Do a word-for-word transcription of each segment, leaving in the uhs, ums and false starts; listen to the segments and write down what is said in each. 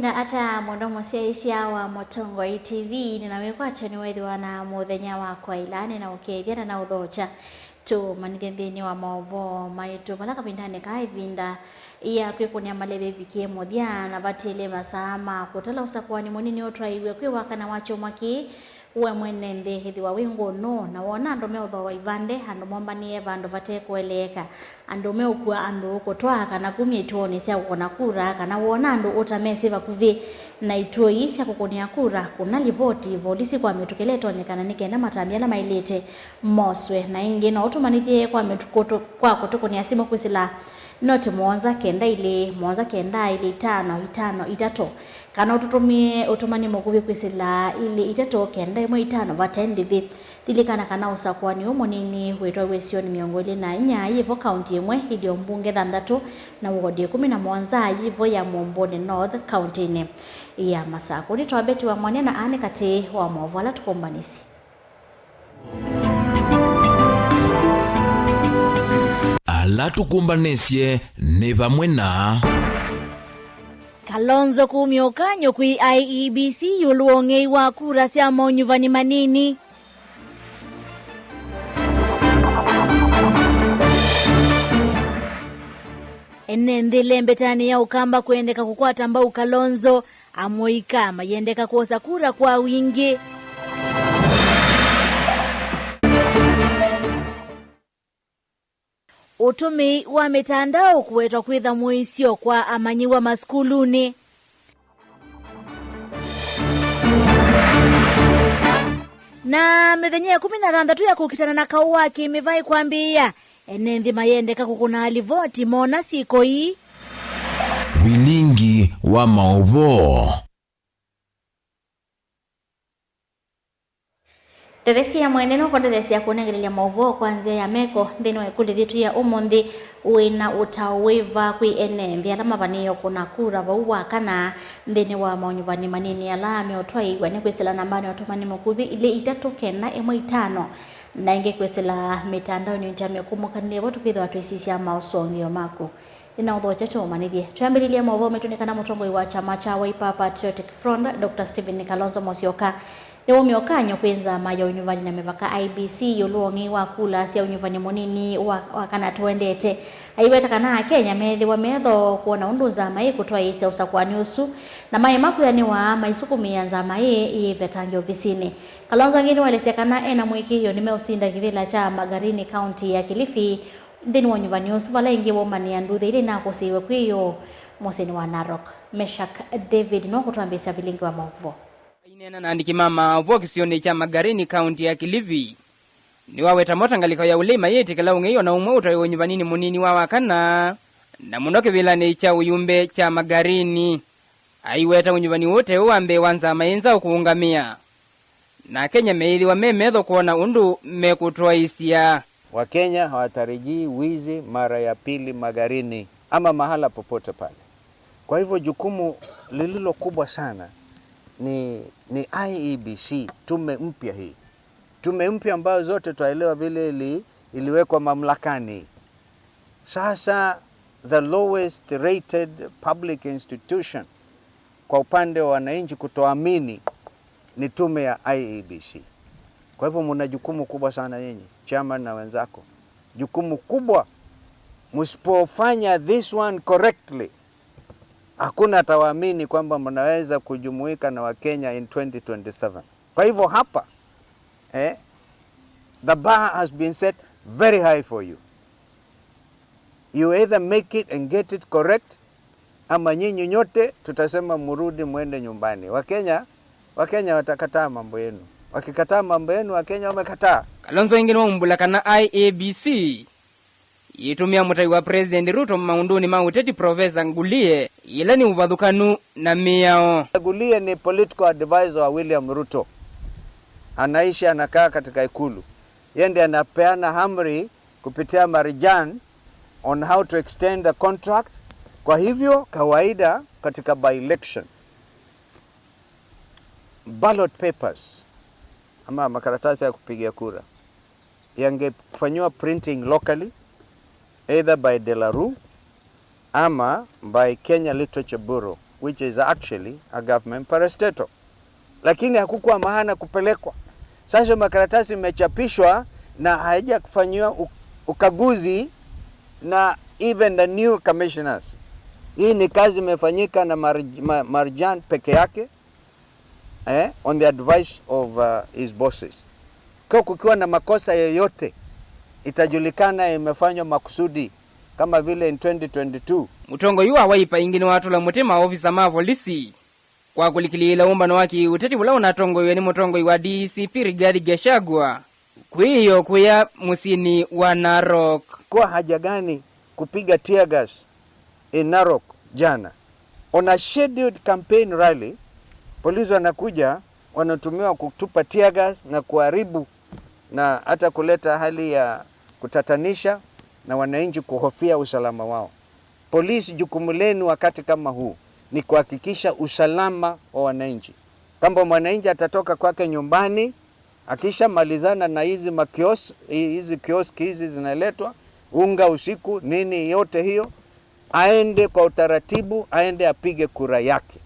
Na ata mũndũ mũsyaĩĩsya wa Mũtongoi T V, nĩna wĩkwatyo nĩwethĩwa na mũthenya wa kwaĩla, nĩna ũkethya na na ũthokya tũmanyĩthye nthĩnĩ wa maũvoo maitũ vala kavindanĩ kaa ĩvinda ya kwĩkũnĩa maleve ĩvikie mũthya, na vatĩle masaa ma kũtala ũsakũani mũnini ũtwaĩiw'e kwĩ wakana wa kyumwa kĩĩ. We mwene nthĩ, ĩthĩwa wĩ ngũnũ, na woona andũ meũthooa ivandĩ, andũ mombanĩe vandũ vate kũeleeka, andũ meũkua andũ kũtwaa kana kumya ituonĩ sya kũkũna kura, kana woona andũ ũtamesĩ vakuvĩ na ituo ii sya kũkũnĩa kura, kũna livoti volisi kwa mĩtũkĩ ĩla ĩtonyekana nĩ kenda matambya ala maĩlĩte moswe. Na ĩngĩ, no ũtũmanyĩthye kwa mĩtũkĩ kwa kũtũkũnĩa simũ kwĩsĩla noti mũonza kenda ilĩ, mũonza kenda ilĩ itano itano itatũ. Kana ũtũtũmĩe ũtũmani mũkuvĩ kwĩsĩla ilĩ itatũ kenda ĩmwe itano vate ndĩvi. Lilikana kana ũsakũani ũũ mũnini wĩtwaĩwe isionĩ mĩongo ĩlĩ na inya yĩvo kaunti ĩmwe, ilio mbunge thanthatũ, na wodi ĩkũmi na mũonza yĩvo ya Mũmbũnĩ North kauntinĩ ya Masakũ. Nĩ twa Betty wa Mwania na anĩ katĩ wa maũvoo ala tũkũmbanĩsye. Ala tũkũmbanĩsye nĩ vamwe na Kalonzo kumya ũkany'o kwĩ I E B C ĩũlũ wa ũng'ei wa kura sya maunyuvani manini. Ene nthĩ lembetanĩ ya Ũkamba kwendeka kũkwata mbau Kalonzo, amũika mayendeka kwosa kura kwa wingĩ. Ũtũmĩi wa mĩtandao kũwetwa kwĩtha mũisyo kwa amanyĩw'a masukulunĩ. Na mĩthenya ĩkũmi na thanthatũ ya kũkitana na kaũ wa kĩmĩvaĩ kwambĩĩa, ene nthĩ mayendeka kũkũna livoti moona syĩko ii. Vilingi wa maũvoo. Tetheesya mwene nũkũtetheesya kũnengelelya maũvoo kwa nzĩa ya meko nthĩnĩ wa ĩkũlyo yitũ ya ũmũnthĩ. Wĩ na ũtao wĩva kwĩ ene nthĩ ala mavanĩĩe ũkũna kura vau wa kana nthĩnĩ wa maunyuvani manini ala meũtwaĩĩw'a nĩ kwĩsĩla nambanĩ ya ũtũmani mũkuvĩ ilĩ itatũ kenda ĩmwe itano, na ĩngĩ kwĩsĩla mĩtandaonĩ ya mĩkũmũkanĩlye vo tũkwĩthĩwa twĩsisya maũsũngĩo maku? Nĩnaũthokya tũũmanyĩthye. Twambĩlĩlye maũvoo maitũ nĩ kana mũtongoi wa kyama kya Wiper Patriotic Front, Doctor Stephen Kalonzo Musyoka, nĩwaumya ũkany'o kwĩ nzama ya ũnyuvani na mĩvaka, I E B C, ĩũlũ wa ũng'ei wa kula sya ũnyuvani mũnini wa, wa kana tũendete. Aiweta kana Akenya meethĩwa metho kwona ũndũ nzama ĩĩ kũtwaĩĩsya ũsakũani ũsu, na maema kwĩanĩwa maisukumĩa nzama ĩĩ ĩĩvetange ovisinĩ. Kalonzo angĩ nĩwaelesya kana ena mũĩkĩĩo nĩmeũsinda kĩvĩla kya Magarini, kaunti ya Kilifi, nthĩnĩ wa ũnyuvani ũsu, vala ĩngĩ waumanĩa nduthĩ ila inakũsĩĩwe kwĩ ĩyoo mũsyĩnĩ wa Narok. Meshak David nũkũtwambĩĩsya vilingi wa maũvoo. Aineena na andĩki ma maũvoo kĩsionĩ kya Magarini, kaunti ya Kilifi, nĩwaweta mo ta ngalĩko ya ũlei mayĩtĩkĩla ũng'ei o na ũmwe ũtwaĩwe ũnyuvaninĩ mũnini wa wakana, na mũno kĩvĩlanĩ kya ũyumbe kya Magarini. Aiweta ũnyuvani ũũ te ũũ wa mbee wa nzama ĩ nzaũ kũũngamĩa, na Akenya meĩthĩwa me metho kwona ũndũ mekũtwaĩĩsya. Wakenya hawatarajii wizi mara ya pili Magarini ama mahala popote pale. Kwa hivyo jukumu lililo kubwa sana ni, ni I E B C, tume mpya hii. Tume mpya ambayo zote twaelewa vile ili, iliwekwa mamlakani. Sasa the lowest rated public institution kwa upande wa wananchi kutoamini ni tume ya I E B C. Kwa hivyo mna jukumu kubwa sana nyinyi, chairman na wenzako. Jukumu kubwa, msipofanya this one correctly, hakuna atawaamini kwamba mnaweza kujumuika na Wakenya in twenty twenty-seven. Kwa hivyo hapa, eh, the bar has been set very high for you. You either make it and get it correct, ama nyinyi nyote tutasema murudi mwende nyumbani. Wakenya, Wakenya watakataa mambo yenu. Wakikataa mambo yenu, Wakenya wamekataa. Kalonzo ĩngĩ nĩwaumbũla kana I E B C yĩtũmĩa mũtai wa President Ruto maũndũnĩ ma ũteti, Professor Ngulie, yĩla nĩ ũvathũkanu na mĩao. Ngulie ni political advisor wa William Ruto. Anaishi, anakaa katika ikulu. Yeye ndiye anapeana amri kupitia Marjan on how to extend the contract. Kwa hivyo, kawaida katika by-election, ballot papers ama makaratasi ya kupigia kura yangefanyiwa printing locally, either by De La Rue ama by Kenya Literature Bureau. which is actually a government parastatal, lakini hakukuwa mahala kupelekwa. Sasa makaratasi imechapishwa na haijafanyiwa u-, ukaguzi na even the new commissioners. Hii ni kazi imefanyika na Marj-, Ma-, Marjan peke yake, eh, on the advice of, uh, his bosses. Kwa kukiwa na makosa yoyote, itajulikana imefanywa makusudi, kama vile in twenty twenty-two. Mũtongoi wa Wiper ĩngĩ nĩwatũla mũtĩ maovisa ma volisi kwa kũlikĩlĩĩla ũmbano wa kĩũteti ũla ũnatongoew'e nĩ mũtongoi wa D C P Rigathi Gachagua kwĩyĩo kũya mũsyĩnĩ wa Narok. Kwa haja gani kupiga tear gas in Narok jana? On a scheduled campaign rally, polisi wanakuja, wanatumiwa kutupa tear gas na kuharibu na hata kuleta hali ya kutatanisha na wananchi kuhofia usalama wao. Polisi, jukumu lenu wakati kama huu ni kuhakikisha usalama wa wananchi. Kama mwananchi atatoka kwake nyumbani, akishamalizana na hizi makios-, hizi kioski hizi zinaletwa, unga usiku, nini yote hiyo, aende kwa utaratibu, aende apige kura yake.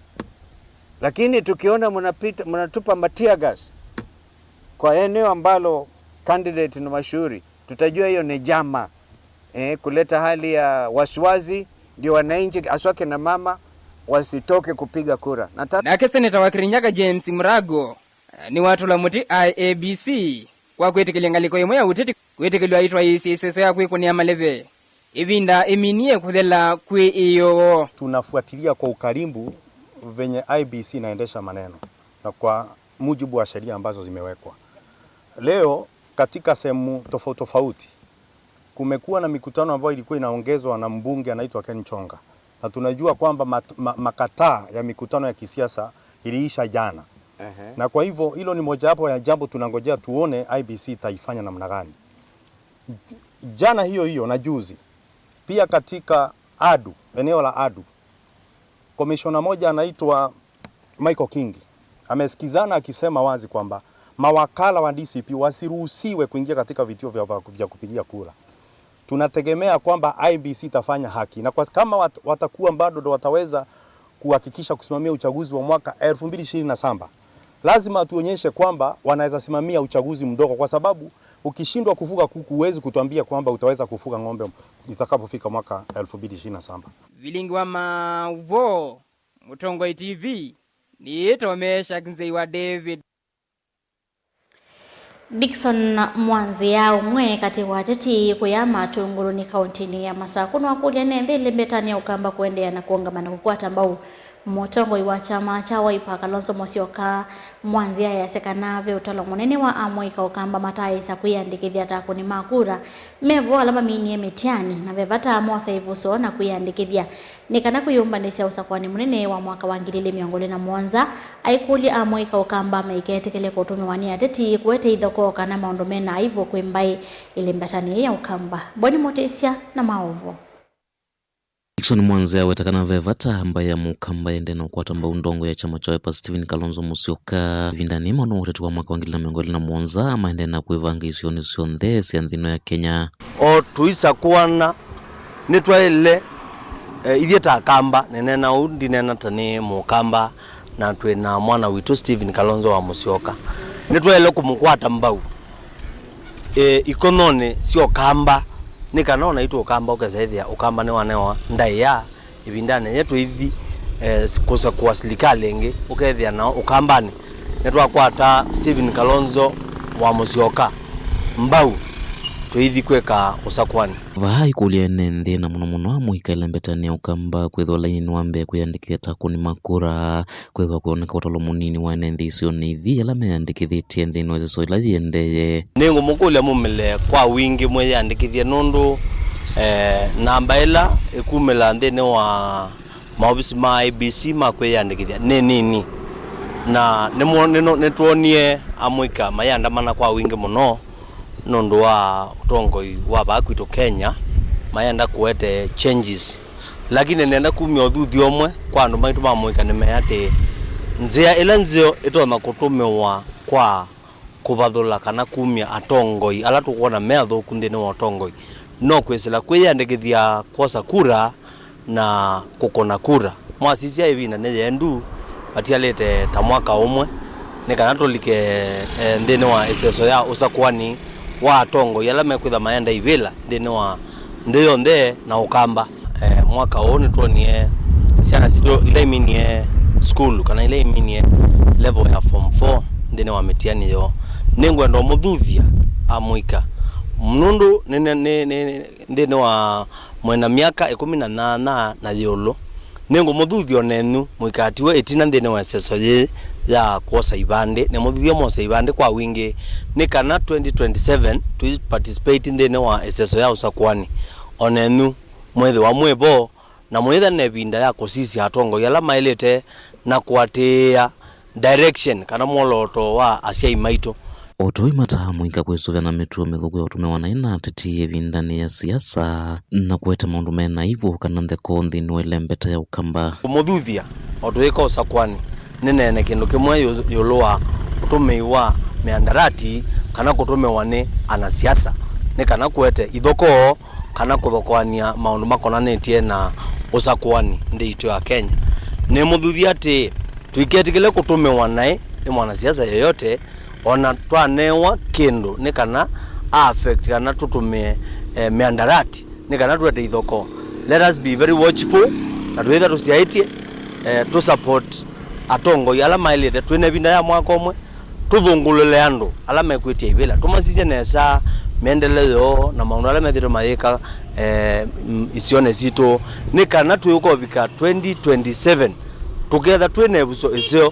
Lakini tukiona mnapita, mnatupa ma tear gas kwa eneo ambalo candidate ni mashuhuri, tutajua hiyo ni njama, eh, kuleta hali ya wasiwasi, ndio wananchi, haswa kina mama, wasitoke kupiga kura. Nata- Nake seneta wa Kirinyaga James Murago, eh, nĩwatũla mũtĩ I E B C kwa kwĩtĩkĩlya ngalĩko ĩmwe ya ũteti kwĩtĩkĩlw'a aitwaĩĩsye ĩseso ya kwĩkũnĩa maleve ĩvinda ĩminie kũthela kwĩ ĩyoo. Tunafuatilia kwa ukaribu venye I E B C inaendesha maneno na kwa mujibu wa sheria ambazo zimewekwa. Leo katika sehemu tofauti tofauti kumekuwa na mikutano ambayo ilikuwa inaongezwa na mbunge anaitwa Ken Chonga, na tunajua kwamba mat-, ma-, makataa ya mikutano ya kisiasa iliisha jana. Ehe. Na kwa hivyo hilo ni mojawapo ya jambo tunangojea tuone I E B C itaifanya namna gani. Jana hiyo hiyo na juzi pia katika Adu, eneo la Adu, komishona moja anaitwa Michael Kingi amesikizana akisema wazi kwamba mawakala wa D C P wasiruhusiwe kuingia katika vituo vya, vya kupigia kura. Tunategemea kwamba I E B C itafanya haki, na kwa, kama wat-, watakuwa bado ndo wataweza kuhakikisha kusimamia uchaguzi wa mwaka elfu mbili ishirini na saba, lazima tuonyeshe kwamba wanaweza simamia uchaguzi mdogo, kwa sababu ukishindwa kufuga kuku, huwezi kutuambia kwamba utaweza kufuga ng'ombe itakapofika mwaka elfu mbili ishirini na saba. Vilingi wa Maũvoo, Mũtongoi T V, nĩĩtwa Meshack Nzei wa David. Dickson Mwanzĩa, ũmwe katĩ wa ateti kũya Matũngũlũnĩ kaũntĩnĩ ya Masakũ, nĩwakũlya ene nthĩ ĩlembetanĩ ya Ũkamba kũendeea na kũũngama na kũkwata mbau mũtongoi wa kyama kya Wiper, Kalonzo Musyoka. Mwanzĩa easya kana ve ũtalo mũnene wa amũika Ũkamba mataaĩsa kwĩyandĩkĩthya ta akũni ma kura me vo ala maminie mĩtiani, na ve vata mose ĩvuso na kwĩyandĩkĩthya nĩ kana kwĩyũmbanĩsya ũsakũanĩ mũnene wa mwaka wa ngili ilĩ mĩongo ĩlĩ na mũonza, aikũlya amũika Ũkamba maiketĩkĩle kũtũmĩwa nĩ ateti kũete ithokoo kana maũndũ me na aivũ kwĩ mbaĩ ĩlembetanĩ ya Ũkamba. Boni Mũtĩsya na maũvoo. Dickson Mwanzĩa aweta kana ve vata mbaĩ ya Mũkamba ĩendee na ũkwata mbau ndongo ya kyama kya Wiper Stephen Kalonzo Musyoka ĩvindanĩ ĩmwe no ũteti wa mwaka wa ngili ilĩ na mĩongo ĩlĩ na mũonza maendee na kwĩvanga isionĩ syonthe sya nthĩ ĩno ya Kenya. O tũisakũana, nĩtwaĩle, eh, ithyĩ ta Akamba, nĩneena ũu, ndineena ta nĩ Mũkamba, na twĩ na mwana witũ Stephen Kalonzo wa Musyoka. Nĩtwaĩle kũmũkwata mbau, eh, ikononĩ sya Ũkamba, nĩ kana o naitũ Ũkamba ũkesa ĩthĩa Ũkamba nĩwanewa ndaĩa ĩvindanĩ yĩĩ tũithi, eh, kũsakũa silikalĩ ĩngĩ, ũkethĩa nao Ũkambanĩ nĩtwakwata Stephen Kalonzo wa Musyoka mbau, tũithi kwĩka ũsakũanĩ. Vaa ikũlya ene nthĩ, na mũno mũno amũika ĩlembetanĩ ya Ũkamba kwĩthwa laininĩ wa mbee kwĩyandĩkĩthya ta akũni ma kura, kwĩthwa kwĩoneka ũtalo mũnini wa ene nthĩ isionĩ ithi ala meyandĩkĩthĩtye nthĩnĩ wa ĩseso ĩla yĩendee. Nĩngũmũkũlya mumĩle kwa wingĩ mwĩyandĩkĩthye nũndũ, eh, namba ĩla ĩkumĩla nthĩnĩ wa maovisi ma I E B C ma kwĩyandĩkĩthya nĩ nini, na nĩmo-, nĩno-, nĩtwonie amũika mayandamana kwa wingĩ mũno nũndũ wa ũtongoi wa vaa kwitũ Kenya, mayenda kũete changes. Lakini nenda kumya ũthuthyo ũmwe kwa andũ maitũ ma mũika nĩmee atĩĩ, nzĩa ĩla nzeo ĩtonya kũtũmĩwa kwa kũvathũla kana kumya atongoi ala tũkwona me athũku nthĩnĩ wa ũtongoi no kwĩsĩla kwĩyandĩkĩthya kwosa kura na kũkũna kura. Mwasisya ĩvinda nĩ yendu, vatialĩte ta mwaka ũmwe, nĩ kana tũlike, eh, nthĩnĩ wa ĩseso ya ũsakũani wa atongoi ala mekwĩtha maenda ivĩla nthĩnĩ wa nthĩ yonthe na Ũkamba. Eh, mwaka ũũ nĩtwonie syana sitũ ila iminie sukulu kana ila iminie level ya form four nthĩnĩ wa mĩtiani yoo. Nĩngwenda ũmũthuthya amũika nũndũ nĩ, nĩ, nĩ, nĩ, nthĩnĩ wa mwĩna myaka ĩkũmi na nyanya na ĩũlũ. Nĩngũmũthuthya o nenyu mũikatiwe ĩtina nthĩnĩ wa ĩseso yĩĩ ya kwosa ivandĩ. Nĩmũthuthye mwose ivandĩ kwa wingĩ nĩ kana twenty twenty-seven tũi participate nthĩnĩ wa ĩseso ya ũsakũani. O nenyu mwĩthĩwa mwĩ vo na mũyĩthĩa na ĩvinda ya kũsisya atongoi ala maĩlĩte na kũatĩĩa direction kana mwolooto wa asyai maitũ. O tũimata mũika kwĩsũvĩa na mĩtuo mĩthũku ya ũtũmĩwa naĩ na ateti ĩvindanĩ ya siasa, na kũete maũndũ me na ivũ kana ntheko nthĩnĩ wa ĩlembeta ya Ũkamba. Kũmũthuthya, o tũyĩka ũsakũani, nĩneene kĩndũ kĩmwe ĩũ-, ĩũlũ wa ũtũmĩi wa mĩandarati kana kũtũmĩwa nĩ anasiasa, nĩ kana kũete ithokoo kana kũthokoany'a maũndũ makonanĩtye na ũsakũani nthĩ itũ ya Kenya. Nĩmũthuthya atĩĩ, tũiketĩkĩle kũtũmĩwa naĩ nĩ mwanasiasa yeyote, o na twanewa kĩndũ nĩ kana a affect kana tũtũmĩe, eh, mĩandarati nĩ kana tũete ithokoo. Let us be very watchful, na twĩtha tũsyaĩtye, eh, tũ support atongoi ala maĩlĩte twĩ na ĩvinda ya mwaka ũmwe, tũthũngũlũle andũ ala mekwĩtya ivĩla, tũmasisye nesa mĩendele yoo na maũndũ ala methĩtwe mayĩka, eh, m-, isionĩ sitũ, nĩ kana twĩũka ũvika twenty twenty-seven tũketha twĩ na ĩvuso ĩseo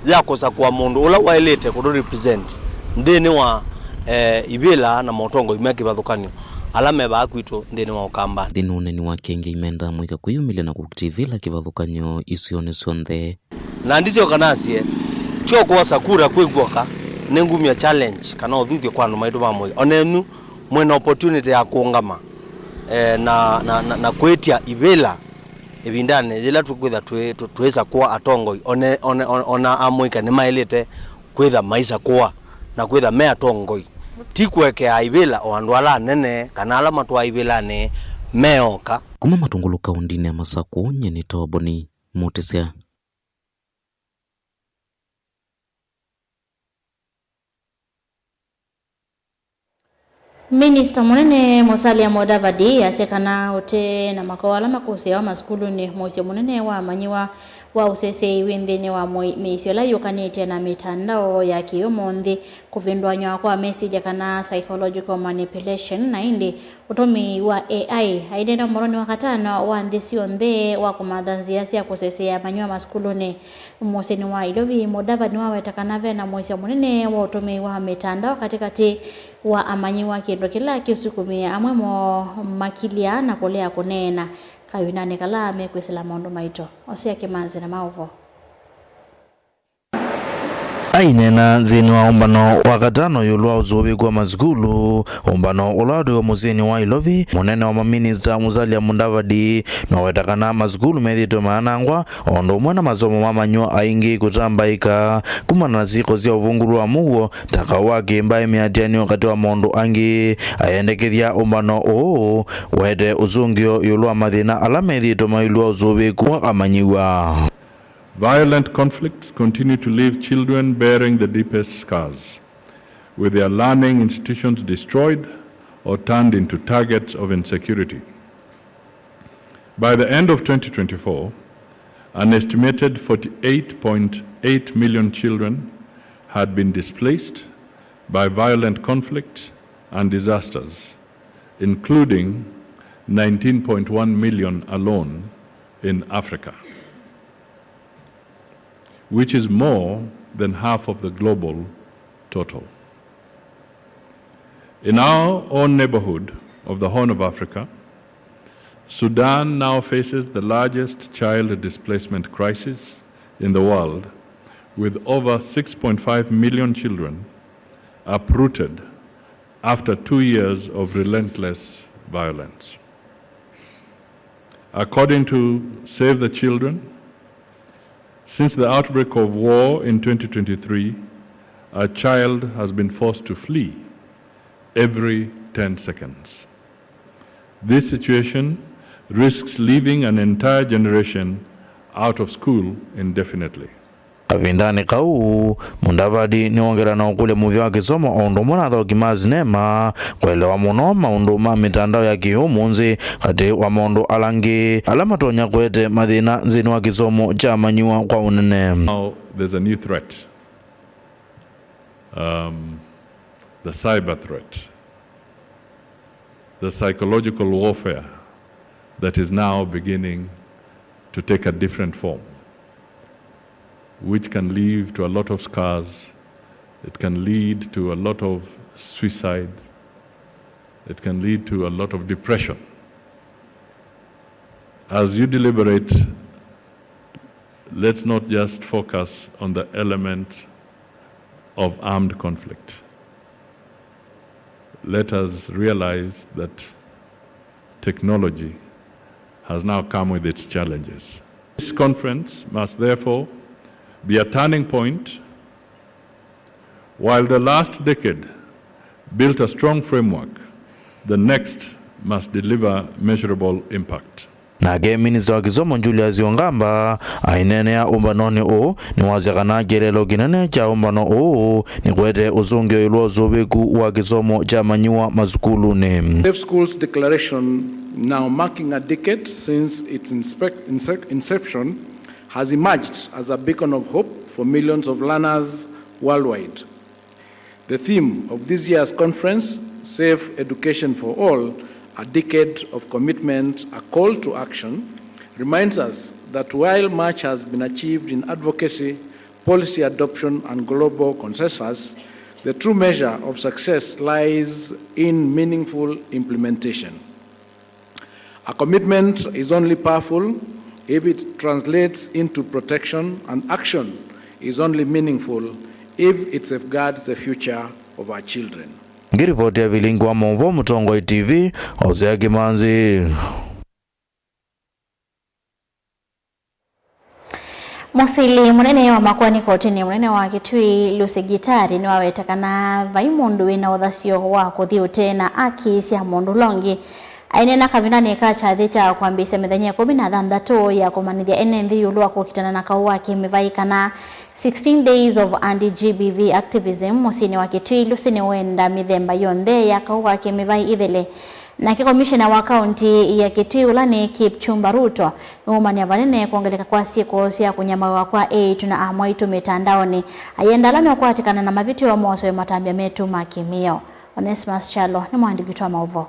ya kũsakũa mũndũ ũla waĩlĩte kũtũ represent nthĩnĩ wa, eh, ivĩla na motongoi me kĩvathũkany'o ala me vaa kwitũ nthĩnĩ wa Ũkamba. Nthĩnĩ wa ũneni wake, Ngai mendaa mũika kwĩyumĩlya na kũkita ivĩla kĩvathũkany'o isionĩ syonthe. Na ndisyoka nasye, tyo kwosa kura kwĩ kw'oka, nĩngumya challenge kana ũthuthyo kwa andũ maitũ ma mũika. O nenyu mwĩ na opportunity ya kũũngama, eh, na, na, na, na kwĩtya ivĩla ĩvindanĩ yĩla tũkwĩtha twĩ, tũ-, twĩsakũa atongoi. One, one, one, ona amũika nĩmaĩlĩte kwĩtha maisakũa na kwĩtha me atongoi, ti kũekea ivĩla o andũ ala anene kana ala matwaa ivĩlanĩ me oka. Kuma Matungulu kaũndĩnĩ ya Masakũ, nyie nĩ Toboni Mũtĩsya. Minista mũnene Musalia Mudavadi asya kana ũte na makoo ala makũsĩawa masukulunĩ, mũisyo mũnene wa amanyĩw'a wa ũseseei wĩ nthĩnĩ wa mũi-, mĩisyo ĩla yũkanĩte na mĩtandao ya kĩũmũnthĩ, kũvĩndũanyw'a kwa mesilya kana psychological manipulation, na ĩndĩ ũtũmĩi wa A I. Aineena ũmbanonĩ wa katano wa nthĩ syonthe wa kũmatha nzĩa sya kũseseea amanyĩw'a masukulunĩ. Mũsyĩnĩ wa Ilovi, Mudavadi nĩwaweta kana ve na mũisyo mũnene wa ũtũmĩi wa mĩtandao katĩkatĩ wa amanyĩw'a, kĩndũ kĩla kĩũsukumĩe amwe moo makilya na kũlea kũneena kavindanĩ kala mekwĩsĩla maũndũ maito. Osea Kĩmanzi na maũvoo. Aineena nthĩnĩ wa ũmbano wa katano ĩũlũ wa ũsũvĩĩku wa masukulu, ũmbano ũla watwĩwe mũsyĩnĩ wa Ilovi, mũnene wa maminista Musalia Mudavadi nĩwaweta kana masukulu methĩĩtwe mayanangwa, o ũndũ ũmwe na masomo ma amanyĩw'a aingĩ kũtambaĩka kumana na syĩko sya ũvũngũlu wa mũuo, ta kaũ wa kĩmbaĩ, mĩatĩanĩo katĩ wa maũndũ angĩ. Ayendekethya ũmbano ũũ, waete ũsũngĩo ĩũlũ wa mathĩna ala methĩĩtwe mailyĩ wa ũsũvĩĩku wa amanyĩw'a. Violent conflicts continue to leave children bearing the deepest scars, with their learning institutions destroyed or turned into targets of insecurity. By the end of twenty twenty-four, an estimated forty-eight point eight million children had been displaced by violent conflict and disasters, including nineteen point one million alone in Africa, which is more than half of the global total. In our own neighborhood of the Horn of Africa, Sudan now faces the largest child displacement crisis in the world, with over six point five million children uprooted after two years of relentless violence. According to Save the Children, since the outbreak of war in twenty twenty-three, a child has been forced to flee every ten seconds. This situation risks leaving an entire generation out of school indefinitely. Kavindanĩ kau, Mudavadi nĩwongela na ũkũlya mũvĩa wa kĩsomo o ũndũ ũmwe na athaũki ma sinema kũelewa mũno maũndũ ma mĩtandao ya kĩ-ũmũnthĩ katĩ wa maũndũ ala angĩ ala matonya kũete mathĩna nthĩnĩ wa kĩsomo kya amanyĩw'a kwa ũnene. Now there's a new threat, um, the cyber threat, the psychological warfare that is now beginning to take a different form, which can lead to a lot of scars. It can lead to a lot of suicide. It can lead to a lot of depression. As you deliberate, let's not just focus on the element of armed conflict. Let us realize that technology has now come with its challenges. This conference must therefore be a turning point. While the last decade built a strong framework, the next must deliver measurable impact. Nake minista wa kĩsomo Julius Ongamba aineenea ũmbanonĩ ũũ nĩwasya kana kĩeleelo kĩnene kya ũmbano ũũ nĩ kũete ũsũngĩo ĩũlũ wa ũsũvĩku wa kĩsomo kya amanyĩw'a masukulunĩ. Safe Schools Declaration, now marking a decade since its inspec- insec- inception, has emerged as a beacon of hope for millions of learners worldwide. The theme of this year's conference, Safe Education for All, A Decade of Commitment, A Call to Action, reminds us that while much has been achieved in advocacy, policy adoption, and global consensus, the true measure of success lies in meaningful implementation. A commitment is only powerful if it translates into protection, and action is only meaningful if it safeguards the future of our children. Ngiripoti ya vilingi wa maũvoo Mũtongoi T V, Hosea Kimanzi. Mũsili mũnene wa makoani kotinĩ mũnene wa Kitui, Lucy Gitari, nĩwaweta kana vai mũndũ wĩna ũthasyo wa kũthi ũtee na aki sya mũndũ ũla ũngĩ. Aineena kavindanĩ ka kyathĩ kya kwambĩĩsya mĩthenya ĩkũmi na thanthatũ ya kũmanyĩthya ene nthĩ ĩũlũ wa kũkitana na kaũ wa kĩmĩvaĩ, kana sixteen days of anti-G B V activism mũsyĩnĩ wa Kitui, Lucy nĩwenda mĩthemba yonthe ya kaũ wa kĩmĩvaĩ ĩthele. Nake komishena wa kaunti ya Kitui, ũla nĩ Kipchumba Ruto, nĩwũmany'a vanene kwongeleka kwa syĩko sya kũnyamaĩwa kwa eĩtu na amwaitũ mĩtandaonĩ, ayenda ala meũkwatĩkana na mavĩtyo mosewe matambya metũ ma kĩmĩao. Onesmus Kyalo nĩ mũandĩki witũ wa maũvoo.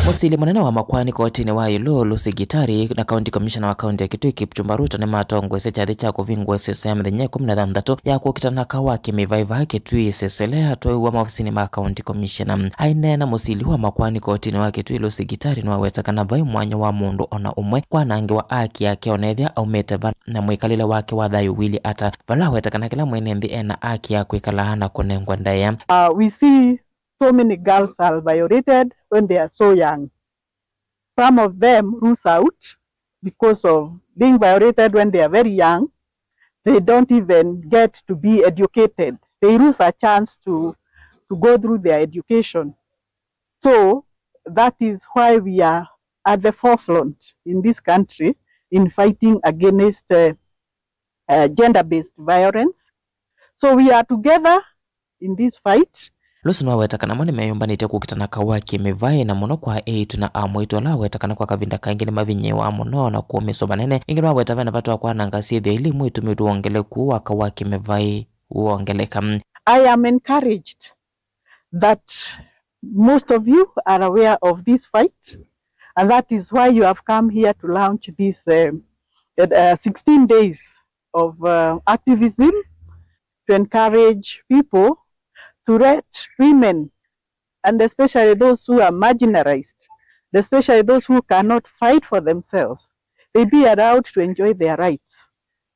Mũsili mũnene wa makoani kotinĩ wa ĩũlũ, Lucy Gitari, na County Commissioner wa kaunti ya Kitui, Kipchumba Ruto, nĩmatongoesye kyathĩ kya kũvingũa ĩsese ya mĩthenya ĩkũmi na thanthatũ ya kũkitana na kaũ wa kĩmĩvaĩ vaa Kitui. Ĩsese ĩla yatwaiwa maovisinĩ ma County Commissioner. Aineena mũsili wa makoani kotinĩ wa Kitui, Lucy Gitari, nĩwaweta kana vai mwanya wa mũndũ o na ũmwe kwanangĩwa aki yake o na ethĩa aumĩte va na mwĩkalĩle wake wa thayũ ũilyĩ ata, vala aweta kana kĩla mwene nthĩ ena aki ya kwĩkala na kũnengwa ndaĩa. Uh, we see so many girls are violated when they are so young. Some of them lose out because of being violated when they are very young. They don't even get to be educated. They lose a chance to, to go through their education. So that is why we are at the forefront in this country in fighting against, uh, uh, gender-based violence. So we are together in this fight. Lucy nĩwaweta kana mo nĩmeyũmbanĩtye kũkitana kaũ wa kĩmĩvaĩ, na mũno kwa eĩtu na amwaitũ ala aweta kana kwa kavinda kaingĩ nĩmavinyĩĩawa mũno na kũũmĩswa vanene. Ĩngĩ nĩwaweta vena vata wa kwananga syĩthĩa ila imwe itũmĩtwe wongeleku wa kaũ wa kĩmĩvaĩ wongeleka. I am encouraged that most of you are aware of this fight, and that is why you have come here to launch this, um, uh, sixteen days of, uh, activism to encourage people to let women, and especially those who are marginalized, especially those who cannot fight for themselves, they be allowed to enjoy their rights,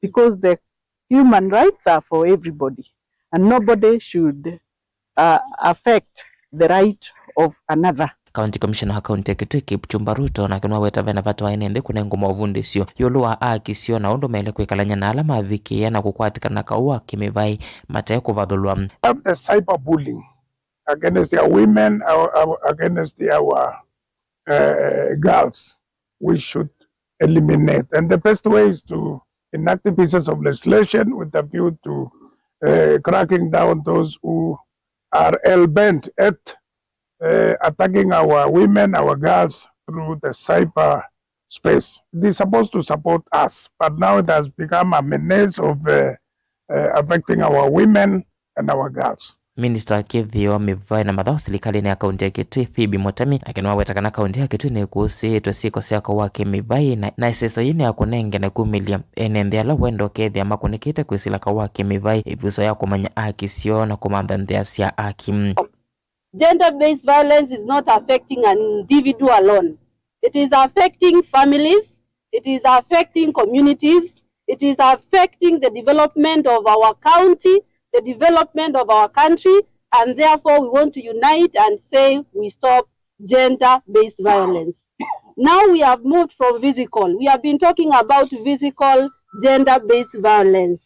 because the human rights are for everybody and nobody should, uh, affect the right of another. County Commissioner wa kaunti ya Kitui, Kipchumba Ruto, nake nĩwaweta vena vata wa ene nthĩ kũnengwa maũvundĩsyo ĩũlũ wa aki syoo na ũndũ maĩle kwĩkalany'a na ala mavikĩĩa na kũkwatĩkana na kaũ wa kĩmĩvaĩ mate kũvathũlwa. Have the cyberbullying against our women, our, our, against our uh, girls, we should eliminate. And the best way is to enact pieces of legislation with a view to uh, cracking down those who are hell-bent at uh, attacking our women, our girls through the cyber space. It is supposed to support us, but now it has become a menace of uh, uh, affecting our women and our girls. Minista wa kĩthĩo, mĩvaĩ na mathaũ silikalĩnĩ ya kaunti ya Kitui, Phoebe Mũtemi, nake nĩwaweta kana kaunti ya Kitui nĩkũsĩĩtwe syĩko sya kaũ wa kĩmĩvaĩ, na, na ĩseso yĩĩ nĩ ya kũnengane kumĩlya ene nthĩ ala wenda ũkethĩa makũnĩkĩte kwĩsĩla kaũ wa kĩmĩvaĩ, ĩvuso ya kũmanya aki syoo na kũmantha nzĩa sya aki. Gender-based violence is not affecting an individual alone. It is affecting families, it is affecting communities, it is affecting the development of our county, the development of our country, and therefore we want to unite and say we stop gender-based violence. Now we have moved from physical. We have been talking about physical gender-based violence.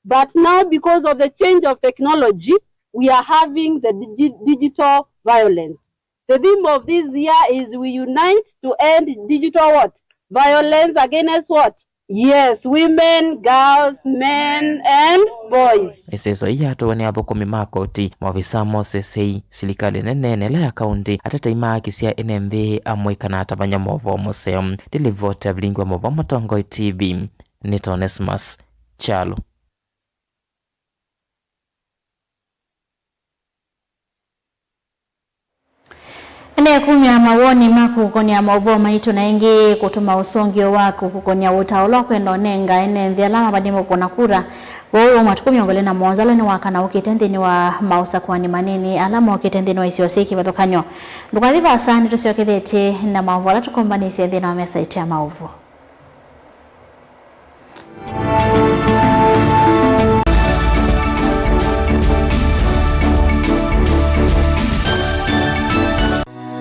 But now, because of the change of technology, we are having the digi- digital violence. The theme of this year is we unite to end digital what? Violence against what? Yes, women, girls, men, and boys. Ĩseso yĩĩ yatũwe nĩ athũkũmi ma koti, maovisa ma ũseseĩ, silikalĩ nene, na ĩla ya kaunti, atetei ma aki sya ene nthĩ, amũika na atavany'a maũvoo mũseo. Nĩ livoti ya vilingi wa maũvoo Mũtongoi T V, nĩ ta Onesmus Kyalo. Endeea kumya mawoni maku kũkonĩa maũvoo maitũ na ĩngĩ kũtũma ũsũngĩo waku kũkonĩa ũtao ũla ũkwenda ũnenga ene nthĩ ala mavanie kũkũna kura. Vau matukũ mĩongo ĩlĩ na mũonza ũla nĩ wa kana ũkĩte nthĩnĩ wa maũsakũani manini ala mokĩte nthĩnĩ wa isio syĩ kĩvathũkany'o. Ndũkathi vaasa, nĩtũsyokethetye na maũvoo ala tũkombanĩsye nthĩnĩ wa mesa itũ ya maũvoo.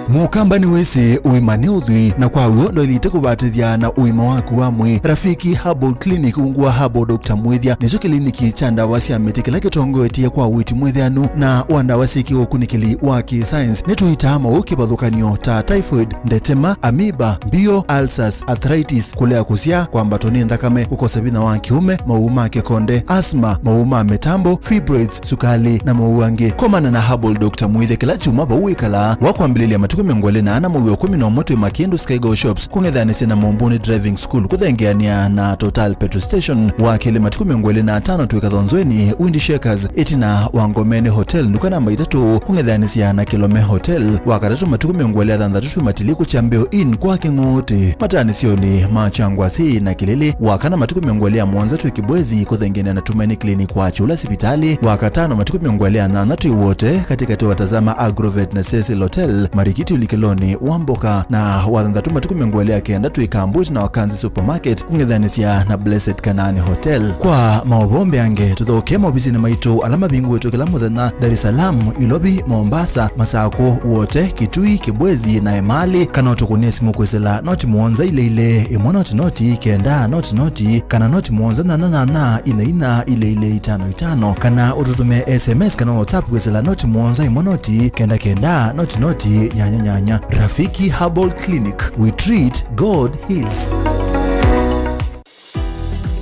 Mũkamba nĩwĩsĩ ũima nĩ ũthwii, na kwa w'o ndwaĩlĩte kũvatĩthya na ũima waku wa mwĩĩ. Rafiki Herbal Clinic, ungu wa Herbal Doctor Mwĩthya, nĩkyo kĩliniki kya ndawa sya mĩtĩ kĩla kĩtongoetye kwa ũiiti mwĩthĩanu na wa ndawa syĩ kĩũkunĩkĩli wa kĩ-science. Nĩtũitaa maũũ kĩvathũkany'o ta typhoid, ndetema, amoeba, mbio, ulcers, arthritis, kũlea kũsyaa, kwambatwa nĩ nthakame, kũkosa vinya wa kĩũme, maũũ ma kĩkonde, asthma, maũũ ma mĩtambo, fibroids, sukalĩ, na maũũ angĩ. Komana na Herbal Doctor Mwĩthya kĩla kyumwa vau wĩkalaa. Wa kwambĩlĩlya matukũ mĩongo ĩlĩ na ana mwei wa ĩkũmi na ũmwe twĩ Makindu Skygo Shops, kũng'ethanĩsya na Mombuni Driving School, kũthengeanĩa na Total Petrol Station. Wa kelĩ matukũ mĩongo ĩlĩ na atano twĩ Kathonzweni, Windy Shakers, ĩtina wa Ngomeni Hotel, nduka namba itatũ, kũng'ethanĩsya na Kilome Hotel. Wa katatũ matukũ mĩongo ĩlĩ na thanthatũ twĩ Matili kũkya Mbeo Inn kwa Kĩng'ũũtĩ, mataanĩsyonĩ ma Kyangwasi na Kĩlĩlĩ. Wa kana matukũ mĩongo ĩlĩ na mũonza twĩ Kibwezi, kũthengeanĩa na Tumaini Clinic kwa Kyũla sipitalĩ. Wa katano matukũ mĩongo ĩlĩ na nyanya twĩ Wote, katĩkatĩ wa Tazama Agrovet na Cecil Hotel, Marikiti ũlikĩlonĩ wa mboka. Na wa thanthatũ matukũ mĩongo ĩlĩ na kenda twĩ Kambwit na Wakanzi Supermarket, kũng'ethanĩsya na Blessed Canaan Hotel. Kwa maũvoo mbeange, tũthokee maovisinĩ maitũ ala mavingũĩtwe kĩla mũthenya, Dar es Salaam, Ilovi, Mombasa, Masakũ, Wote, Kitui, Kibwezi na Emali, kana ũtũkũnĩe simũ kwĩsĩla noti mũonza ilĩ ilĩ, ĩmwe noti noti, kenda noti noti, kana noti mũonza nyanya nyanya, inya inya, ilĩ ilĩ itano itano, kana ũtũtũmĩe S M S kana WhatsApp kwĩsĩla noti mũonza ĩmwe noti, kenda kenda, noti noti, nyanya nyanya. Rafiki Herbal Clinic, we treat, God heals.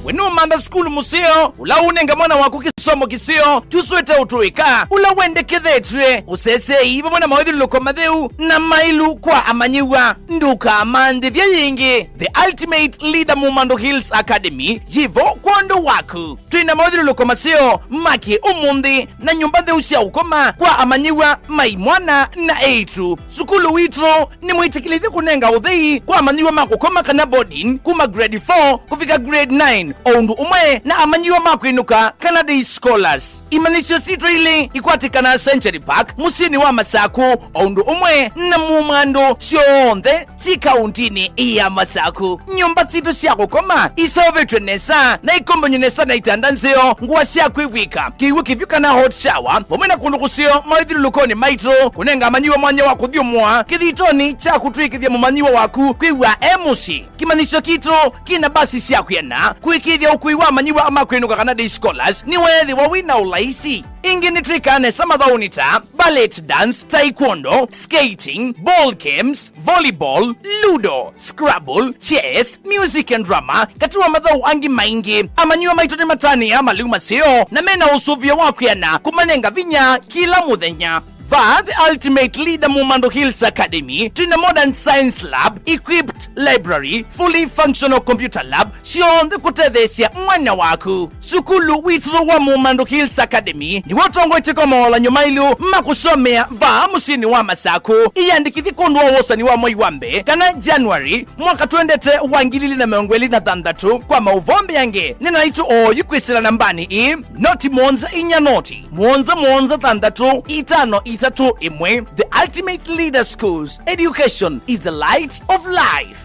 We nũmantha sukulu mũseo ũla ũnenga mwana waku kĩsomo kĩseo? Tũswĩte ũtũĩka ũla wendekethetw'e, ũseseei vamwe na mawĩthyũlũlũko matheu na mailu kwa amanyĩw'a. Ndũkamanthĩthya yĩngĩ. The Ultimate Leader Mumando Hills Academy yĩ vo kwondũ waku. Twĩ na mawĩthyũlũlũko maseo ma kĩ-ũmũnthĩ na nyũmba ntheu sya ũkoma kwa amanyĩw'a ma imwana na eĩtu. Sukulu witũ nĩ mwĩtĩkĩlĩthye kũnenga ũthei kwa amanyĩw'a ma kũkoma kana boarding kuma grade four kũvika grade nine, o ũndũ ũmwe na amanyĩw'a ma kwĩnũka kana day scholars. Imanyĩsyo sitũ ilĩ ikwatĩkanaa Century Park, mũsyĩnĩ wa Masakũ, o ũndũ ũmwe na Mumando syonthe syĩ kauntinĩ ya Masakũ. Nyũmba sitũ sya kũkoma iseũvĩtw'e nesa na ikombany'e nesa na itanda nzeo, ngũa sya kwĩvw'ĩka, kĩw'ũ kĩvyũ kana hot shower, vamwe na kũndũ kũseo mawĩthyũlũlũkonĩ maitũ, kũnenga amanyĩw'a mwanya wa kũthyũmũa kĩthitonĩ kya kũtw'ĩkĩthya mũmanyĩw'a waku kwĩw'a e mũsyĩ. Kĩmanyĩsyo kitũ kĩna mbasi sya kwĩana kũĩkĩĩthya ũkui wa amanyĩw'a ma kwĩnũka kana day scholars. Nĩwe ethĩwa wĩ na ũlaisi. Ĩngĩ nĩtwĩkaa nesa mathaũnĩ ta ballet dance, taekwondo, skating, ball games, volleyball, ludo, Scrabble, chess, music and drama, katĩ wa mathaũ angĩ maingĩ. Amanyĩw'a maitũ nĩmatanĩaa malĩu maseo na mena ũsũvĩo wa kwĩana kũmanenga vinya kĩla mũthenya. Vaa The Ultimate Leader Mumando Hills Academy twĩna modern science lab, equipped library, fully functional computer lab, syonthe kũtetheesya mwana waku. Sukulu witũ wa Mumando Hills Academy nĩw'o ũtongoetye kwa mawalan'yo mailũ ma kũsomea vaa mũsyĩnĩ wa Masaku. Ĩyandĩkĩthye kwondũ wa wosani wa mwei wa mbee kana January mwaka twendete wa ngili ili na mĩongo ĩlĩ na thanthatũ. Kwa maũvoo mbeange, nena naitũ oyu kwĩsĩla nambanĩ ĩĩ, noti mũonza inya noti, mũonza mũonza thanthatũ, itano itatũ ĩmwe. The Ultimate Leader Schools, education is the light of life.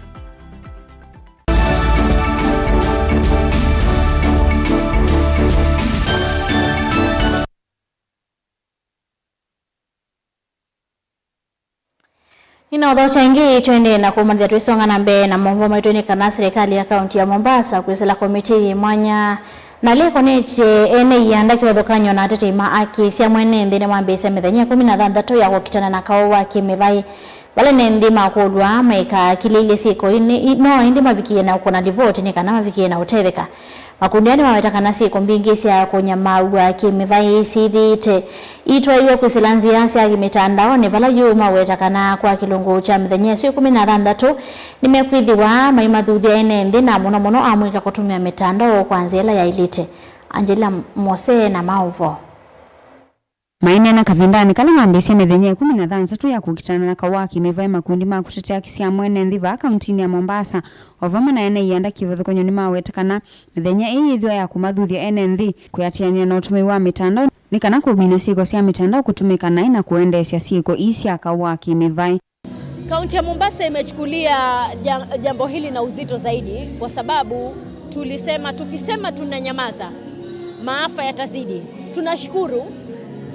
Nĩnaũthokya ĩngĩ, tũendee na kũmanyĩthya twĩsonga na mbee na maũvoo maitũ nĩ kana serikali ya kaunti ya Mombasa kwĩsĩla komitii yĩ mwanya na ĩla ĩkonetye ene ianda, kĩvathũkany'o na atetei ma aki sya mwene nthĩ nĩmambĩĩsya mĩthenya ĩkũmi na thanthatũ ya kũkitana na kaũ wa kĩmĩvaĩ. Vala ene nthĩ makũlw'a maikakilĩilye syĩko ii, no ĩndĩ mavikie na kũna livoti nĩ kana mavikie na ũtetheka. Makundi aa nĩmaweta kana syĩko mbingĩ sya kũnyamaaw'a kĩmĩvaĩ syĩthĩĩte itwaĩwe kwĩsĩla nzĩa sya kĩmĩtandaonĩ, vala yu maweta kana kwa kĩlungu kya mĩthenya ĩsu ĩkũmi na thanthatũ nĩmekwĩthĩwa maimathuthya ene nthĩ, na mũno mũno amũika kũtũmĩa mĩtandao kwa nzĩa ĩla yaĩlĩte. Angelina Mose na maũvoo. Maineena kavindanĩ kala mambĩĩsya mĩthenya ĩkũmi na thanthatũ ya kũkitana na kaũ wa kĩmĩvaĩ, makundi ma kũtetea haki sya mwene nthĩ vaa kauntinĩ ya Mombasa, o vamwe na ene ianda kĩvathũkany'o nĩmaweta kana mĩthenya ĩĩ yĩthĩwa ya kũmathuthya ene nthĩ, kwĩatĩanĩa na ũtũmĩi wa mĩtandao nĩ kana kũmina syĩko sya mĩtandao kũtũmĩka naĩ na kũendeesya syĩko ii sya kaũ wa kĩmĩvaĩ. Kaunti ya Mombasa imechukulia ja-, jambo hili na uzito zaidi, kwa sababu tulisema, tukisema tunanyamaza, maafa yatazidi. Tunashukuru,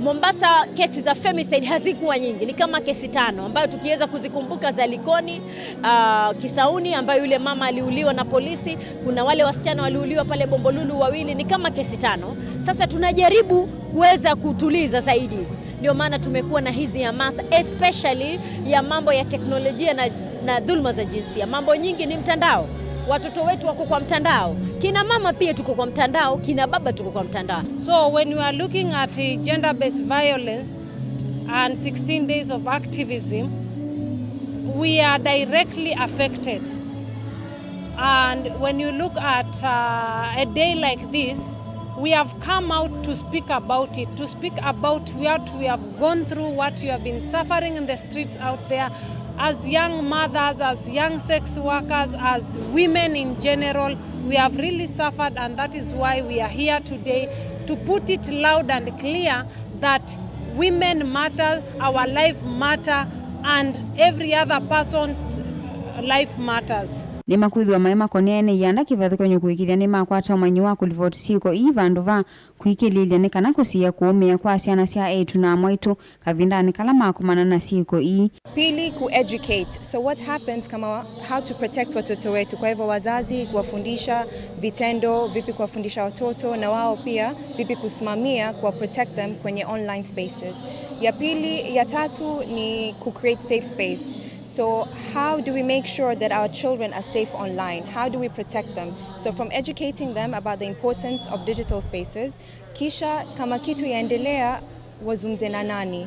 Mombasa kesi za femicide hazikuwa nyingi, ni kama kesi tano, ambayo tukiweza kuzikumbuka za Likoni, ah, Kisauni, ambayo yule mama aliuliwa na polisi, kuna wale wasichana waliuliwa pale Bombolulu wawili, ni kama kesi tano. Sasa tunajaribu kuweza kutuliza zaidi. Ndio maana tumekuwa na hizi hamasa, especially ya mambo ya teknolojia na, na dhulma za jinsia. Mambo nyingi ni mtandao. Watoto wetu wako kwa mtandao. Kina mama pia tuko kwa mtandao, kina baba tuko kwa mtandao. So when we are looking at, eh, gender-based violence and sixteen days of activism, we are directly affected. And when you look at, uh, a day like this, we have come out to speak about it, to speak about what we have gone through, what we have been suffering in the streets out there, as young mothers, as young sex workers, as women in general. We have really suffered, and that is why we are here today to put it loud and clear that women matter, our life matter, and every other person's life matters. Nĩmakwĩthĩwa maĩ makonea ene ianda kĩvathũkany'o kũĩkĩĩthya nĩmakwata ũmanyi wa kũlivoti syĩko ii vandũ va kwĩkĩlĩĩlya nĩ kana kũsiĩĩa kũũmĩa kwa syana sya eĩtu na amwaitũ kavindanĩ kala makomana na syĩko ii. Pili, ku educate. So what happens kama wa-, how to protect watoto wetu? Kwa hivyo wazazi kuwafundisha vitendo, vipi kuwafundisha watoto, na wao pia vipi kusimamia kuwa protect them kwenye online spaces. Ya pili, ya tatu ni ku create safe space. So how do we make sure that our children are safe online? How do we protect them? So from educating them about the importance of digital spaces, kisha kama kitu yaendelea, wazungumze na nani?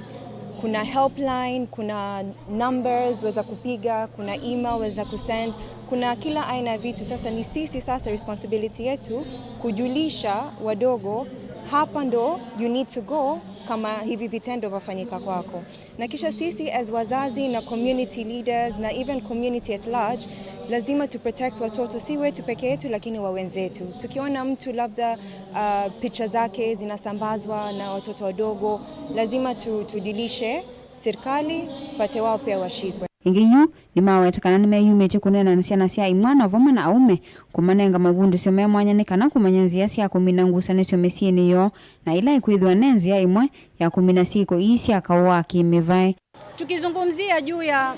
Kuna helpline, kuna numbers weza kupiga, kuna email weza kusend, kuna kila aina ya vitu. Sasa ni sisi sasa responsibility yetu kujulisha wadogo, hapa ndo you need to go kama hivi vitendo vafanyika kwako. Na kisha sisi as wazazi na community leaders na even community at large, lazima tu protect watoto, si wetu peke yetu, lakini wa wenzetu. Tukiona mtu labda, uh, picha zake zinasambazwa na watoto wadogo, lazima tu-, tujulishe serikali, pate wao pia washikwe. Ĩngĩ yu, nĩmaweta kana nĩmeyumĩtye kũneena na syana sya imwana vamwe na aũme, kũmanenga mavundĩsyo me mwanya nĩ kana kũmanya nzĩa sya kũmina ngusanĩsyo mĩsyĩnĩ yoo, na ĩla ĩkwĩthĩwa ne nzĩa ĩmwe ya kũmina syĩko ii sya kaũ wa kĩ-mĩvaĩ. Tukizungumzia juu ya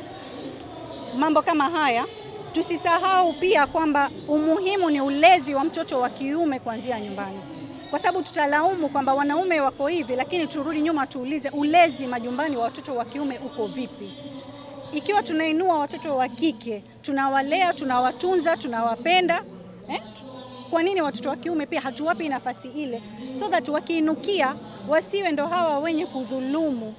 mambo kama haya, tusisahau pia kwamba umuhimu ni ulezi wa mtoto wa kiume kuanzia nyumbani. Kwa sababu tutalaumu kwamba wanaume wako hivi, lakini turudi nyuma tuulize, ulezi majumbani wa watoto wa kiume uko vipi? Ikiwa tunainua watoto wa kike, tunawalea, tunawatunza, tunawapenda, eh? Kwa nini watoto wa kiume pia hatuwapi nafasi ile, so that wakiinukia wasiwe ndo hawa wenye kudhulumu,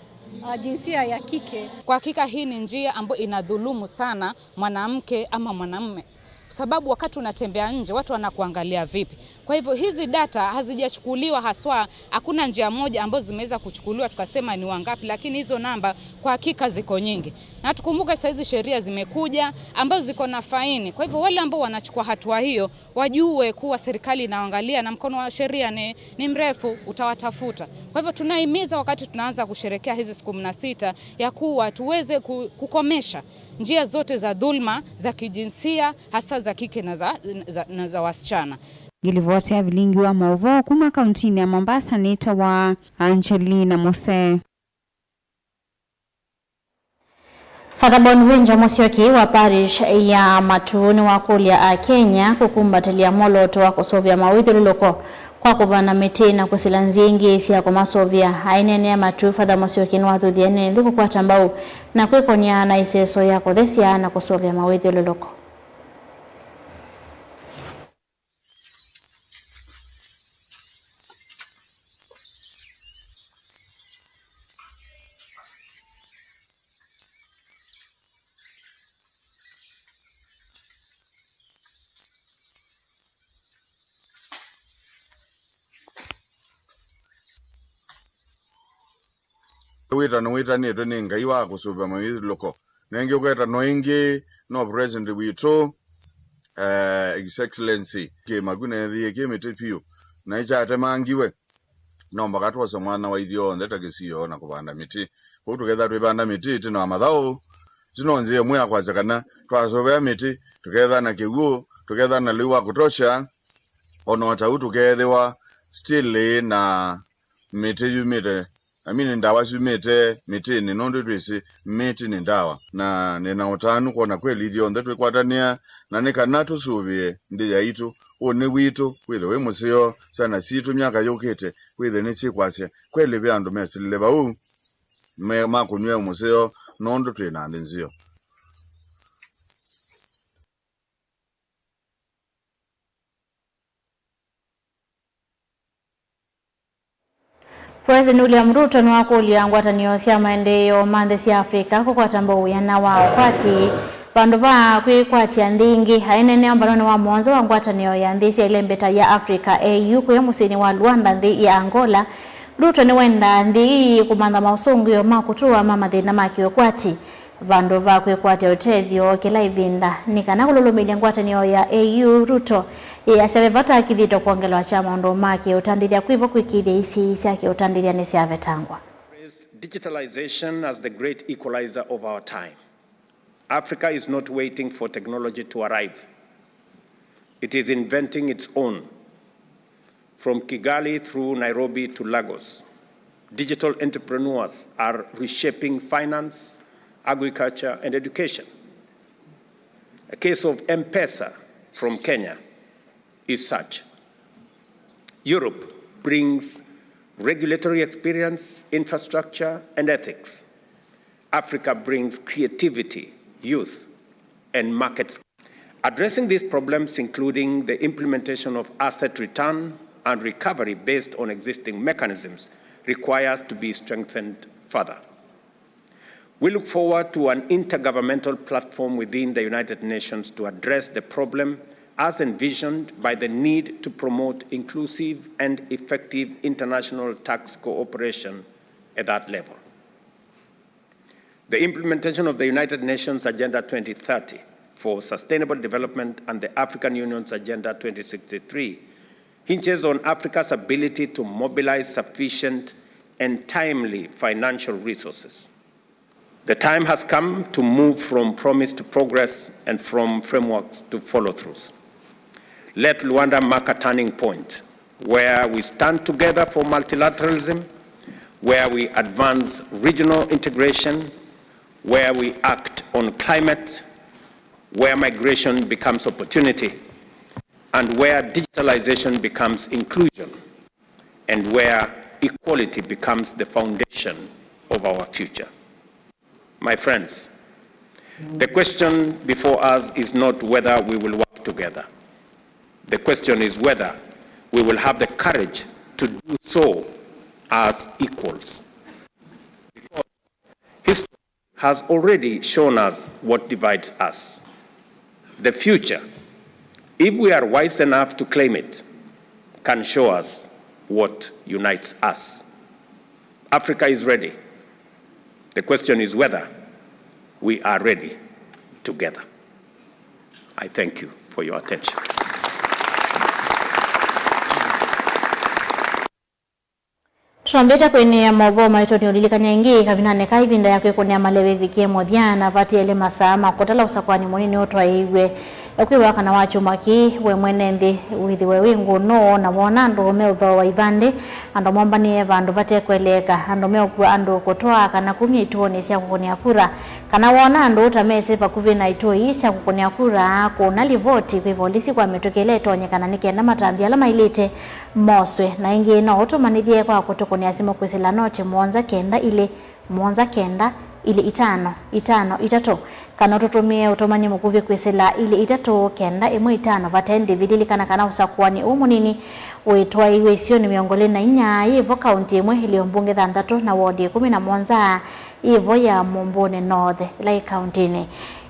ah, jinsia ya kike? Kwa hakika hii ni njia ambayo inadhulumu sana mwanamke ama mwanamume, kwa sababu wakati unatembea nje, watu wanakuangalia vipi? Kwa hivyo hizi data hazijachukuliwa haswa, hakuna njia moja ambazo zimeweza kuchukuliwa tukasema ni wangapi, lakini hizo namba kwa hakika ziko nyingi. Na tukumbuke saa hizi sheria zimekuja ambazo ziko na faini. Kwa hivyo wale ambao wanachukua hatua hiyo, wajue kuwa serikali inaangalia na mkono wa sheria ni, ni mrefu, utawatafuta. Kwa hivyo tunahimiza wakati tunaanza kusherekea hizi siku kumi na sita ya kuwa tuweze ku-, kukomesha njia zote za dhulma za kijinsia, hasa za kike na za, za, na za wasichana. Ngilivoti ya vilingi wa mauvoo kuma kauntinĩ ya Mombasa nĩtawa Angelina Mose. Father Bonventure Musyoki wa parish ya Matuu nĩwakũlya Akenya kũkumbatĩlya mwolooto wa kũsũvĩa mawĩthyũlũlũko kwa kũvanda mĩtĩ na kũsila nzĩa ingĩ sya kũmasũvĩa. Aineenea Matuu, Father Musyoki nĩwathuthie ene nthĩ kũkwata mbau na kwĩkony'a na ĩseso ya kũthesya na kũsũvĩa mawĩthyũlũlũko. Wĩtano wĩtanĩtwe nĩ Ngai wa kũsũvĩa mawĩthyũlũlũko. Na ĩngĩ ũketanwa ĩngĩ no President witũ, eh, His Excellency Kĩmaku, neethĩie kĩ mĩtĩ piũ na ĩkyatemangiwe. No mbaka twose mwana wa ithyonthe ta kĩsio na kũvanda mĩtĩ. Kwoou tũketha twĩvanda mĩtĩ ĩtina wa mathaũ, ĩsu no nzĩa ĩmwe ya kwasya kana twasũvĩa mĩtĩ, tũketha na kĩw'ũ, tũketha na lĩu wa kũtosha, o na o ta ũu tũkeethĩwa still na mĩtĩ yumĩte, I mean, ndawa syumĩte mĩtĩnĩ, nũndũ twĩsĩ mĩtĩ nĩ ndawa. Na nĩ na ũtanu kwona kweli ithyonthe twĩkwatanĩa, na nĩ kana tũsũvĩe nthĩ yaitũ, ũnĩ witũ wĩthwe wĩ mũseo, syana sitũ myaka yũkĩte wĩthwe nĩsyĩkwasya, kweli ve andũ mesilile vau, me-, makũnyw'a mũseo, nũndũ twĩ na nthĩ nzeo. President William Ruto nĩwakũlya ngwatanĩo sya maendeeo ma nthĩ sya Africa kũkwata mbau wĩana wa ũkwati vandũ va kwĩkwatya nthĩ ingĩ. Aineenea ũmbanonĩ wa mũonza wa ngwatanĩo ya nthĩ sya ĩlembeta ya Africa, A U, kũya mũsyĩnĩ wa Luanda, nthĩ ya Angola, Ruto nĩwendaa nthĩ ii kũmantha maũsũngĩo ma kũtũa ma mathĩna ma kĩũkwati vandũ va kwĩkwatya ũtethyo kĩla ĩvinda, nĩ kana kũlũlũmĩlya ngwatanĩo ya A U. Ruto ĩasya ve vata akithĩtwe kwongelewa kya maũndũ ma kĩũtandĩthya kwĩvo kwĩkĩĩthya isii sya kĩũtandĩthya nĩsyavetangwa. Digitalization as the great equalizer of our time. Africa is not waiting for technology to arrive. It is inventing its own. From Kigali through Nairobi to Lagos, digital entrepreneurs are reshaping finance, agriculture, and education. A case of M-Pesa from Kenya is such. Europe brings regulatory experience, infrastructure, and ethics. Africa brings creativity, youth, and markets. Addressing these problems, including the implementation of asset return and recovery based on existing mechanisms, requires to be strengthened further. We look forward to an intergovernmental platform within the United Nations to address the problem as envisioned by the need to promote inclusive and effective international tax cooperation at that level. The implementation of the United Nations Agenda twenty thirty for Sustainable Development and the African Union's Agenda twenty sixty-three hinges on Africa's ability to mobilize sufficient and timely financial resources. The time has come to move from promise to progress and from frameworks to follow-throughs. Let Luanda mark a turning point where we stand together for multilateralism, where we advance regional integration, where we act on climate, where migration becomes opportunity, and where digitalization becomes inclusion. and where equality becomes the foundation of our future. My friends, the question before us is not whether we will work together. The question is whether we will have the courage to do so as equals. Because history has already shown us what divides us. The future, if we are wise enough to claim it, can show us what unites us. Africa is ready. The question is whether we are ready together. I thank you for your attention. Tũtambĩte kwĩnĩa maũvoo maitũ, nĩ ũlilikany'a ĩngĩ kavindanĩ ka ĩvinda ya kwĩkũnĩa maleve ĩvikie mũthya, na vatiele masaa ma kũtala ũsakũani mũnini ũtwaĩiw'e. Ekwĩw'a kana wa kyumwa kĩĩ, we mwene nthĩ wĩthĩwe wĩ ngũnũ, na woona andũ meũthooa ivandĩ, andũ mombanĩe vandũ vate kũeleeka, andũ meũkua andũ kũtwaa kana kumya ituonĩ sya kũkũnĩa kura, kana woona andũ ũta mesĩ vakuvĩ na itũi sya kũkũnĩa kura, kũna livoti kwĩ volisi kwa mĩtũkĩ ĩla ĩtonyekana nĩ kenda matambya ala maĩlĩte moswe. Na ĩngĩ, no ũtũmanyĩthye kwa kũtũkũnĩa simũ kwĩsĩla noti mũonza kenda ilĩ mũonza kenda ilĩ itano itano itatũ, kana ũtũtũmĩe ũtũmani mũkuvĩ kwĩsĩla ilĩ itatũ kenda ĩmwe itano vate ndĩvi. Lilikana kana ũsakũani ũũ mũnini wĩtwaĩiw'e isionĩ mĩongo ĩlĩ na inya yĩ vo kaunti ĩmwe, ĩlio mbunge thanthatũ, na wodi ĩkũmi na mũonza yĩ vo ya Mumbuni North, ĩla yĩ kauntinĩ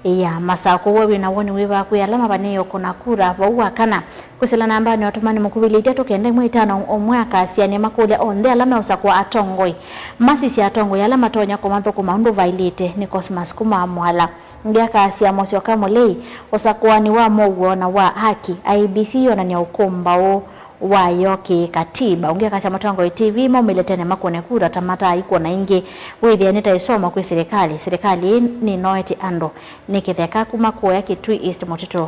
ya Masakũ. We wĩ na woni wĩva kwĩ ala mavanĩĩe ũkũna kura vau wa kana? Kwĩsĩla nambanĩ ya ũtũmani mũkuvĩ ilĩ itatũ kenda ĩmwe itano ũmwe akasya nĩmakũlya onthe ala meũsakũa atongoi masisye atongoi ala matonya kũmathũkũma ũndũ vaĩlĩte. Nĩ Cosmas kuma Mwala. Ũngĩ akasya Mũsyoka Mũlei, ũsakũani wa mũuo na wa haki, I E B C yonany'a ũkũmbaũ wayo kĩ-katiba. Ũngĩ akasya Mũtongoi T V maumĩle tene makũne kura ta mataaĩkw'a na ĩngĩ. Wĩthĩa nĩ ta ĩsomo kwĩ silikalĩ. Silikalĩ ĩĩ nĩnoetye andũ. Nĩ kĩtheka kuma kũya Kitui East Mũtitũ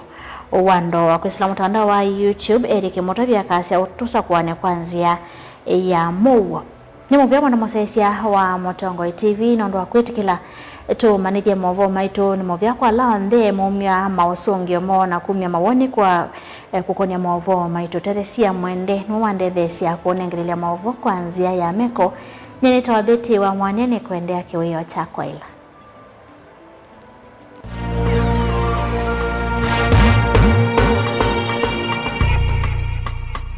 wa Ndoa. Kwĩsĩla mũtandao wa YouTube, Eric Mũtavi akasya tũsakũane kwa nzĩa ya mũuo. Nĩ mũvea mũno mũsyaĩĩsya wa Mũtongoi T V nũndũ wa kwĩtĩkĩla tũmanyĩthye maũvoo maitũ. Nĩ mũvea kwa ala onthe maumya maũsũngĩo moo na kumya mawoni kwa, eh, kũkony'a maũvoo maitũ. Teresia Mwende nĩwe wandetheesya kũnengeleelya maũvoo kwa nzĩa ya meko. Nyie nĩtawa Betty wa Mwania, nĩkũendeea kĩwĩoo kyakwa ĩla.